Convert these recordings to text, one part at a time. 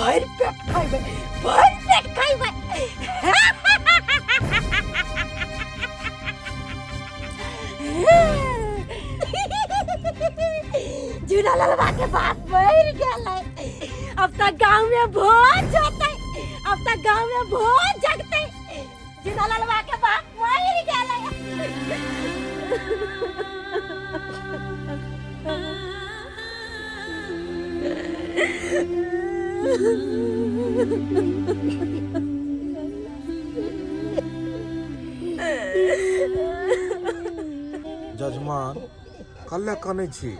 भरि पेट खैबै, भरि पेट खैबै। झूला ललवा के बाप मर गेलै। अब तक गांव में भोज होतै, अब तक गांव में भोज जगतै। झूला ललवा के बाप मर गेलै। जजमान, कल्ले कनै छी?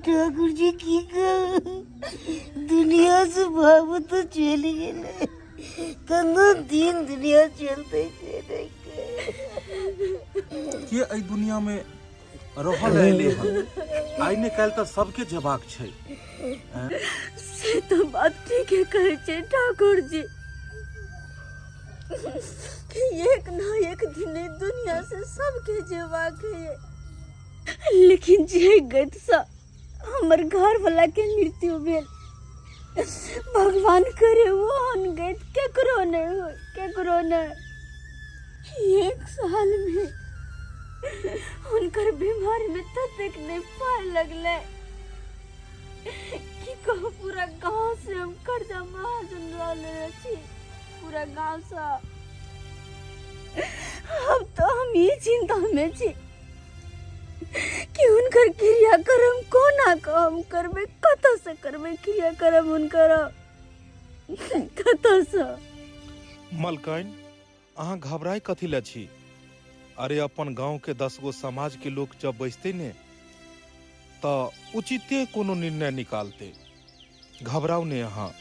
ठाकुर जी, की कहू, दुनिया से बाबू तो चलि गेलै। कोनो दिन दुनिया चलते छै नहीं। के एहि दुनिया में रहल अयलै हन? आइ ने काल्हि तऽ सबके जेबाक छै। से तो बात ठीके कहै छै ठाकुर जी कि एक ना एक दिन ई दुनिया से सबके जेबाक है, लेकिन जे गति से हमर घर वाला के मृत्यु भेल, भगवान करे ओहन गति केकरो नहीं हो, केकरो नहीं। एक साल में हुनकर बीमारी में ततेक नहीं पार लगलै की कहू, पूरा गांव से हम कर्जा महाजन रहले छी, पूरा गांव से। अब तो हम ई चिंता में छी कि हुनकर क्रियाक्रम कोना कऽ हम करबै, कतऽ से करबै क्रियाक्रम हुनकर, कतऽ से। मलकाइन, अहाँ घबराइ कथी लए छी? अरे, अपन गांव के 10 गो समाज के लोग जब बैसते ने तऽ उचिते कोनो निर्णय निकालते। घबराउ ने अहाँ।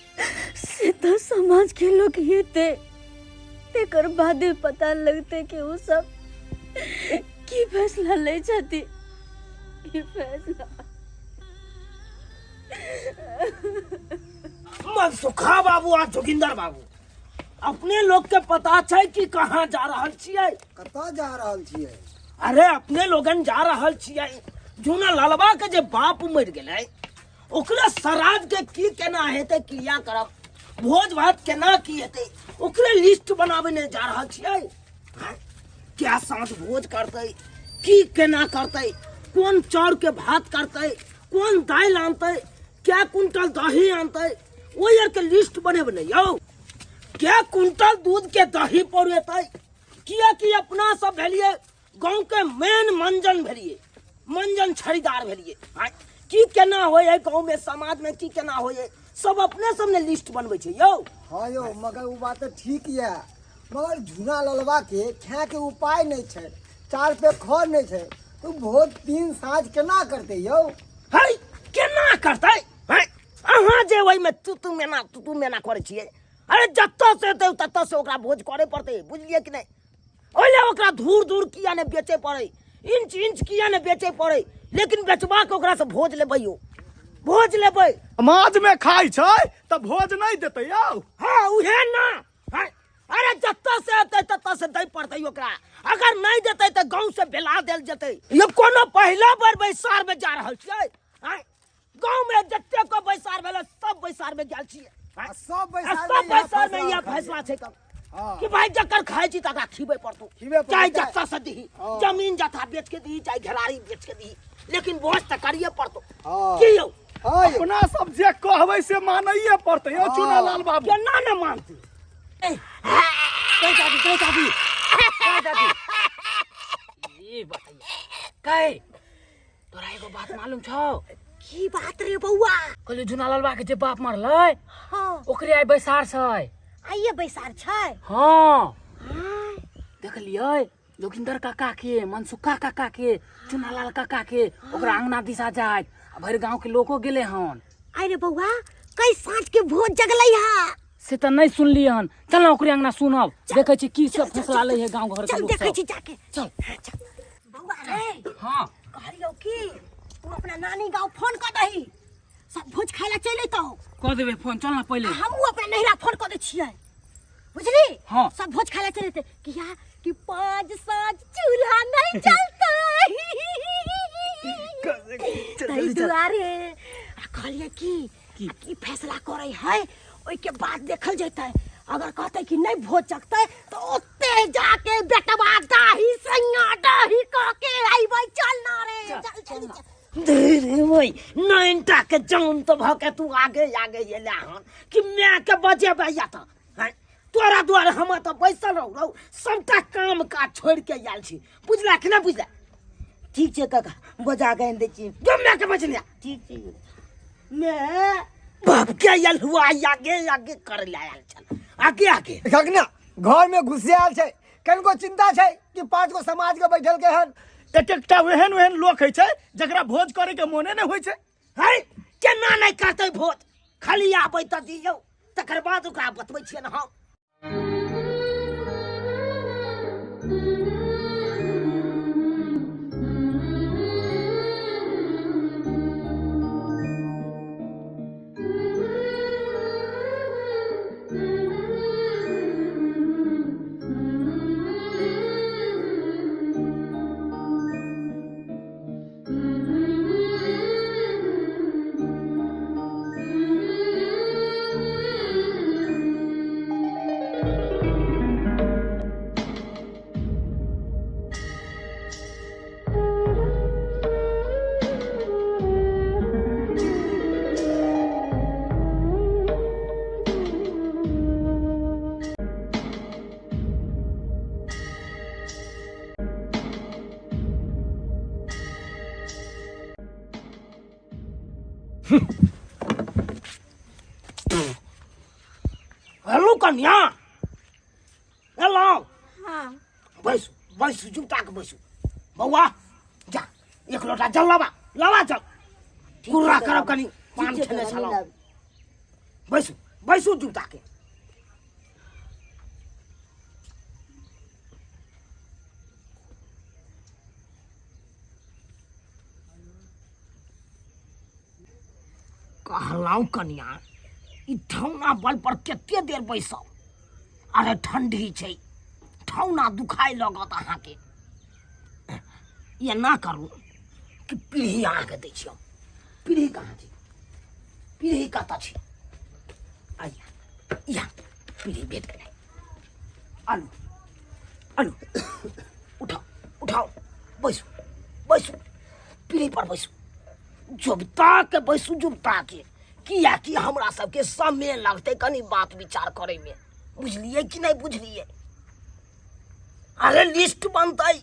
से तऽ समाज के लोग हेतै, तेकर बादे पता लगतै कि ओ सब की फैसला लै छथि, की फैसला। मनसुखा बाबू आ जोगिंदर बाबू, अपने लोग के पता छै कि कहाँ जा रहल छियै? कतऽ जा रहल छियै? अरे, अपने लोगन जा रहल छियै जूना ललबा के जे बाप मरि गेलै, ओकरे श्राद्ध के की केना हेतै, क्रियाक्रम भोज भात केना की हेतै, ओकरे लिस्ट बनाबे ने जा रहल छियै। आँय, क्या साँझ भोज करतै, की केना करतै, कोन चाउर के भात करतै, कोन दालि आनतै, क्या कुंटल दही आनतै, ओहि आरके लिस्ट बनेबै ने यौ। क्या कुंटल दूध के दही पौरेतै, कियाकि अपना सब भेलियै गाँव के मेन मंजन भेलियै, मंजन छड़ीदार भेलियै। आँय, की केना होइ है गाँव में, समाज में की केना होइ है, सब अपने सब ने लिस्ट बनबै छै यौ। हाँ यौ, मगर ओ बात तऽ ठीक यऽ, मगर झूना ललबा के खाए के उपाय नहि छै, चार पे खर नहि छै, तऽ भोज तीन साँझ केना करतै यौ? है, केना करतै? है, अहाँ जे ओहिमे तू तू मेना तू तू मेना करै छियै। अरे, जतऽ से एतै ततऽ से ओकरा भोज करे पड़तै, बुझलियै कि नहि? ओहि लए ओकरा धूर धूर किया ने बेचे पड़ै, इंच इंच किया ने बेचे पड़ै, लेकिन बेचबा के ओकरा से भोज लेबै यौ, भोज लेबै। समाज में खाइ छै तऽ भोज नहि देतै यौ? हाँ, उहे ना। हाँ, अरे जतऽ से एतै ततऽ से दै पड़तै ओकरा, अगर नहि देतै तऽ गाँव से बेला देल जेतै। ये कोनो पहिला बेर बैसार में जा रहल छियै? आँय, गाँव में जते को बैसार भेलै सब बैसार में गेल छियै। आ सब आ बैसार सब में इएह बैसार में फैसला इएह खाली। फैसला छै कब हाँ। कि भाई जकर खाइ छी तकरा खिबै पड़तौ, खिबै पड़तौ, चाहे चाहे- जतऽ से दीही, हाँ। जमीन जथा बेच के दीही, चाहे घेरारी बेच के दीही, लेकिन भोज तऽ करिए पड़तौ। हाँ। की यौ? हाँ यौ। अपना सब जे कहबै से मानैये पड़तै यौ चुनालाल बाबू। केना ने मानतै? कह दादी, कह दादी, कह दादी, ई बताइए कह, तोरा एगो बात मालूम छौ? की बात रे बौआ? कहलियो जुना ललबा के जे बाप मरलै, हाँ, ओकरे आइ बैसार छै। आइए बैसार छै? हाँ। देखलियै जोगिंदर काका के, मनसुखा काका के, चुनालाल काका के ओकरा अंगना दिशा जाइत, आ भरि गांव के लोको गेले हन। आइ रे बौआ, कई साँझ के भोज जगलै हा? से तऽ नहि सुनलियै हन, चल ना ओकरे अंगना सुनब, देखै छी की सब चल, चल, फैसला चल, लै है गांव घर के चल लोक देखै सब। छी जाके। चल। हाँ, चल बौआ रे। हाँ। कहलियौ कि तू अपना नानी गाँव फोन कऽ दही, सब भोज खाय ला चलि अयतौ। कऽ देबै फोन, चल ना पहिले। आ हमहूँ अपना नैहरा फोन कऽ दै छियै, बुझली? हाँ। सब भोज खाय ला चलि अयतै, किया कि पाँच साँझ चूल्हा नहीं जलतै, ताहि दुआरे। आ कहलियै कि की? की फैसला करे है ओहिके बाद देखल जेतै। अगर कहतै कि नहीं भोज चकतै तो ओते जाके बेटवा दाही सैया दाही कह के आइबै। चल ना रे, चल चल चल। रे ओइ नैनटा के जान तो भ के तू आगे आगे एला हन कि माय के बजेबै या त हैं? तोरा दुआरे हम तऽ बैसल रहू रहू सबटा काम काज छोड़ि के आयल छी, बुझला कि नहि बुझला? ठीक छै काका, बजा के आनि दै छी। जो माय के बजने। ठीक छै मैं। बाप के आयल हुआ आगे आगे कर ले आयल छल आगे आगे। गगना घर में घुसे आयल छै, कनिको चिंता छै कि 5 गो समाज के बैठल के हन। एक एकटा ओहन ओहन लोक होइ छै जकरा भोज करे के मोने नहि होइ छै। है केना नहि करतै भोज, खाली आबै तऽ दियौ, तकर बाद ओकरा बतबै छियै ने हम। हेलो कन्या, हेलो। हाँ। बैसू बैसू, जूता के बैसू। बौआ जा एक लोटा जल लाबा, लाबा जल, कुर्रा करब कनी पान खेने छलहुँ। बैसू बैसू जूता के। कहलहुँ कनिया, ई ठौना बल पर कते देर बैसब? अरे ठंडी छै, ठौना दुखाय लगत अहाँके। एना करू कि पीढ़ी अहाँके दै छी हम। पीढ़ी कहाँ छै? पीढ़ी कतऽ छै? आइया या पीढ़ी भेट गेलै। आलू आलू उठाओ उठाओ, बैसू बैसू पीढ़ी पर बैसू, जुबता के बैसू जुबता के, कियाकि हमरा सबके समय लगतै कनी बात विचार करैमे, बुझलियै कि नहि बुझलियै? अरे लिस्ट बनतै,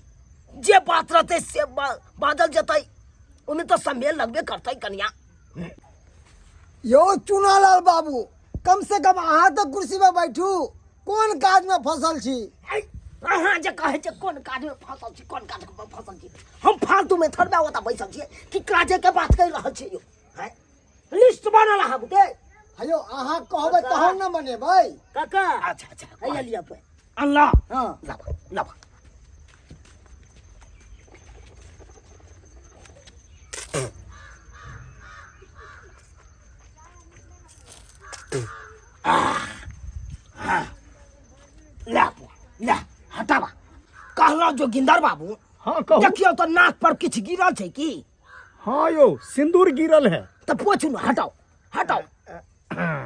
जे बात रहतै से बाजल जेतै, ओहिमे तऽ समय लगबे करतै कनिया। यौ चुनालाल बाबू, कम से कम अहाँ तऽ कुर्सी पर बैठू, कोन काज में फसल छी? अहाँ जे कहै छै कोन काज में फसल छी, कोन काज में फसल छी, हम फालतू में थोड़बे ओतऽ बैसल छियै कि काजे के बात कहि रहल छियै यौ? हैं? लिस्ट बनल अहाँ बुते? हेयौ अहाँ कहबै तहन ने बनेबै। काका। अच्छा अच्छा, हैया लिअ पे। अनला? हाँ। लाबा लाबा। ले ले हटाबा। कहलहुँ जोगिंदर बाबू। हाँ कहू। देखियौ तऽ नाक पर किछु गिरल छै की? हाँ यौ, सिंदूर गिरल है। तऽ पोछू ने, हटाउ हटाउ।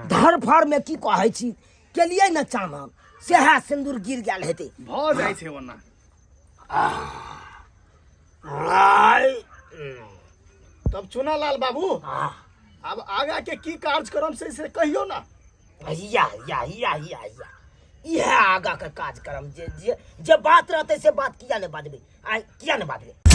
धरफड़ में की कहै छी केलियै ने चानन, सएह सिंदूर गिर गेल हेतै। भऽ जाइ छै ओना। तब चुनालाल बाबू, आब आगा के की कार्यक्रम से से कहियो ना। या या या या या इएह आगा के कार्यक्रम, जे जे जे बात रहतै से बात किया नहि बाजबै? आइ किया नहि बाजबै?